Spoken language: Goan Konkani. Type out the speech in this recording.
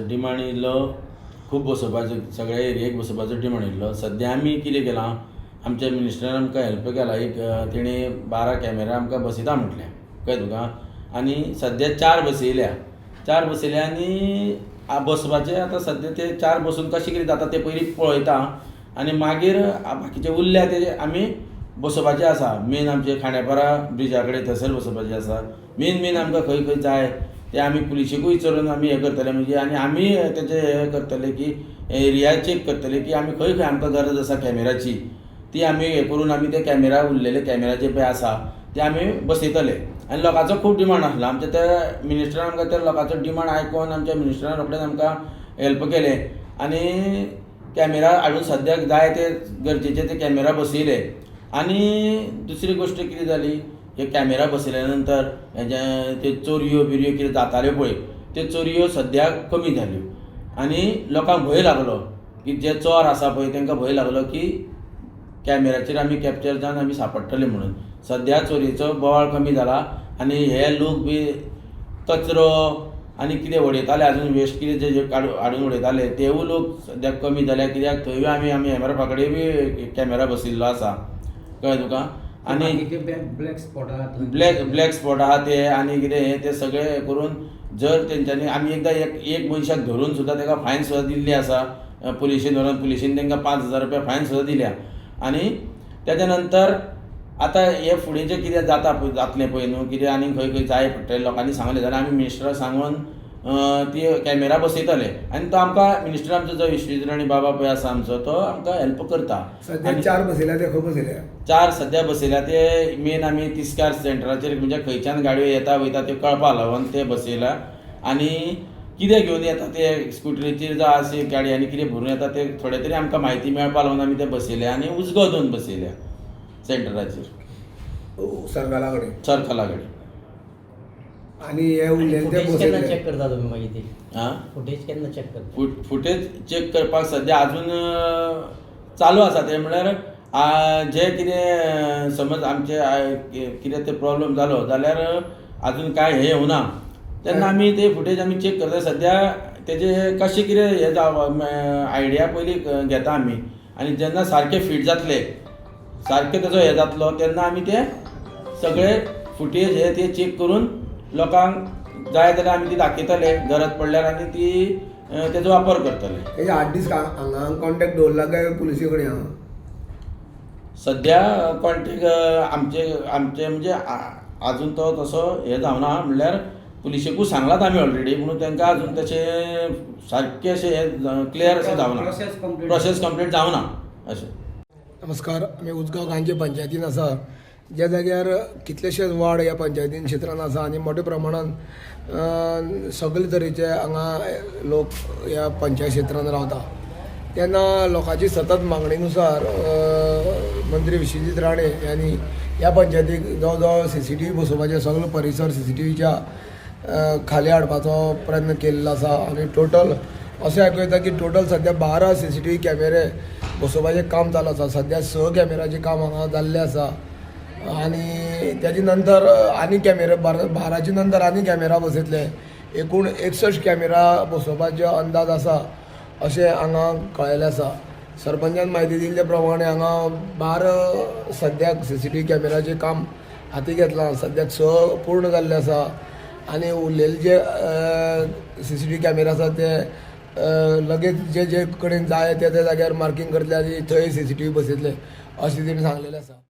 डिमांड येयल्लो खूब बसोवपाचो, सगळे एरियेक बसोवपाचो डिमांड येयल्लो. सद्या आमी कितें केलां, आमच्या मिनिस्टरान आमकां हेल्प केला. एक तेणी 12 कॅमेरा आमकां बसयता म्हटलें, कळ्ळें तुका. आनी सद्या 4 बसयल्या, 4 बसयल्या आनी बसपाचे आतां सद्या ते 4 बसून कशें कितें जाता तें पयलीं पळयता आनी मागीर बाकीचे उरल्या ते आमी बसोवपाचे आसा. मेन आमचे खांडेपारा ब्रिजा कडेन थंयसर बसोवपाचे आसा. मेन मेन आमकां खंय खंय जाय ते आमी पुलिशेकूय विचारून आमी हें करतले. म्हणजे आनी आमी तेचे हें करतले की एरिया चॅक करतले की आमी खंय खंय आमकां गरज आसा कॅमेराची, ती आमी हें करून आमी ते कॅमेरा उरलेले कॅमेरा जे पळय आसा ते आमी बसयतले. आनी लोकांचो खूब डिमांड आसलो. आमच्या त्या मिनिस्टरान आमकां त्या लोकांचो डिमांड आयकोन आमच्या मिनिस्टरान रोखडेच आमकां हेल्प केलें आनी कॅमेरा हाडून सद्याक जाय ते गरजेचे ते कॅमेरा बसयले. आनी दुसरी गोश्ट कितें जाली, हे कॅमेरा बसयल्या नंतर हेजे ते चोरयो बिरयो कितें जाताल्यो पळय त्यो चोरयो सद्याक कमी जाल्यो आनी लोकांक भंय लागलो की जे चोर आसा पळय तांकां भंय लागलो की कॅमेराचेर आमी कॅप्चर जावन आमी सांपडटले म्हणून. सद्या चोरयेचो बोवाळ कमी जाला आनी हे लोक बी कचरो आनी कितें उडयताले आजून वेस्ट कितें जे हाडून उडयताले तेवूय लोक सद्याक कमी जाल्या. कित्याक थंयूय आमी आमी एमआरएफा कडेन बी कॅमेरा बसयल्लो आसा, कळ्ळें तुका. आनी ब्लॅक स्पॉट आहा, ब्लॅक स्पॉट आहा ते आनी कितें हें ते सगळें करून जर तेंच्यांनी आमी एकदां एक मनशाक धरून सुद्दां ताका फायन सुद्दां दिल्ली आसा पुलिशेन व्हरून, पुलिशेन तांकां 5,000 रुपया फायन सुद्दां दिल्या. आनी तेच्या नंतर आतां हे फुडें जें कितें जाता पळय जातलें पळय न्हू कितें आनी खंय खंय जाय पडटलें लोकांनी सांगलें जाल्यार आमी मिनिस्टराक सांगून ती कॅमेरा बसयतले. आनी तो आमकां मिनिस्टर आमचो जो विश्वजीत राणे बाबा पळय आसा आमचो, तो आमकां हेल्प करता. सद्या 4 बसयल्या ते खंय बसयल्या? 4 सद्या बसयल्या ते मेन आमी तिस्कार सेंटराचेर, म्हणजे खंयच्यान गाडयो येता वयता त्यो कळपा लागून ते बसयला. आनी कितें घेवन येता ते स्कुटरीचेर जावं अशे गाडयांनी कितें भरून येता ते थोडे तरी आमकां म्हायती मेळपा लागून आमी ते बसयले आनी उजगो दोन बसयल्या सेंटराचेर, सर्कला कडेन, सर्कला कडेन. आनी हे उरलेले ते फुटेज केन्ना बसयले चॅक करता तुमी मागीर ती? आं, फुटेज केन्ना चॅक करता? फुटेज चॅक करपाक सद्या आजून चालू आसा ते. म्हणल्यार जे कितें समज आमचे कितें ते प्रॉब्लम जालो जाल्यार आजून कांय हें येवना तेन्ना आमी ते फुटेज आमी चॅक करता. सद्या तेजे कशें कितें हें जावं आयडिया पयलीं घेता आमी आनी जेन्ना सारकें फीट जातलें, सारकें तेजो हें जातलो तेन्ना आमी ते सगळे फुटेज हे ते चॅक करून लोकांक जाय जाल्यार आमी ती दाखयतले गरज पडल्यार आनी ती तेजो वापर करतले. तेजे हार्ड डिस्क हांगा कॉन्टेक्ट दवरला काय पुलिसे कडेन आहा? सद्या कॉन्टेक्ट आमचे आमचे म्हणजे आजून तो तसो हें जावना, म्हणल्यार पुलिशेकूय सांगलात आमी ऑलरेडी, म्हणून तांकां आजून तशें सारकें अशें हें क्लियर अशें जावना, प्रोसेस कंप्लीट जावना अशें. नमस्कार, आमी उजगांव गांजे पंचायतीन आसा, ज्या जाग्यार कितलेशेच वार्ड ह्या पंचायतीन क्षेत्रान आसा आनी मोठ्या प्रमाणान सगळे तरेचे हांगा लोक ह्या पंचायत क्षेत्रान रावता. तेन्ना लोकांची सतत मागणीनुसार मंत्री विश्वजीत राणे यांनी ह्या पंचायतीक जवळ जवळ CCTV बसोवपाचे, सगळो परिसर CCTVच्या खाली हाडपाचो प्रयत्न केल्लो आसा. आनी टोटल अशें आयकूं येता की टोटल सद्या 12 CCTV कॅमेरे बसोवपाचें काम चालू आसा. सद्या 6 कॅमेराचें काम हांगा जाल्लें आसा आनी तेजे नंतर आनी कॅमेरा 12चे नंतर आनी कॅमेरा बसयतले. एकूण 61 कॅमेरा बसोवपाचो अंदाज आसा अशें हांगा कळयलें आसा. सरपंचान म्हायती दिल्ले प्रमाणे हांगा 12 सद्याक CCTV कॅमेराचें काम हाती घेतलां. सद्याक 6 पूर्ण जाल्ले आसा आनी उरलेले जे CCTV कॅमेरा आसा ते लगेच जे जे कडेन जाय त्या त्या जाग्यार मार्कींग करतले आनी थंय CCTV बसयतले अशें तेणी सांगलेलें आसा.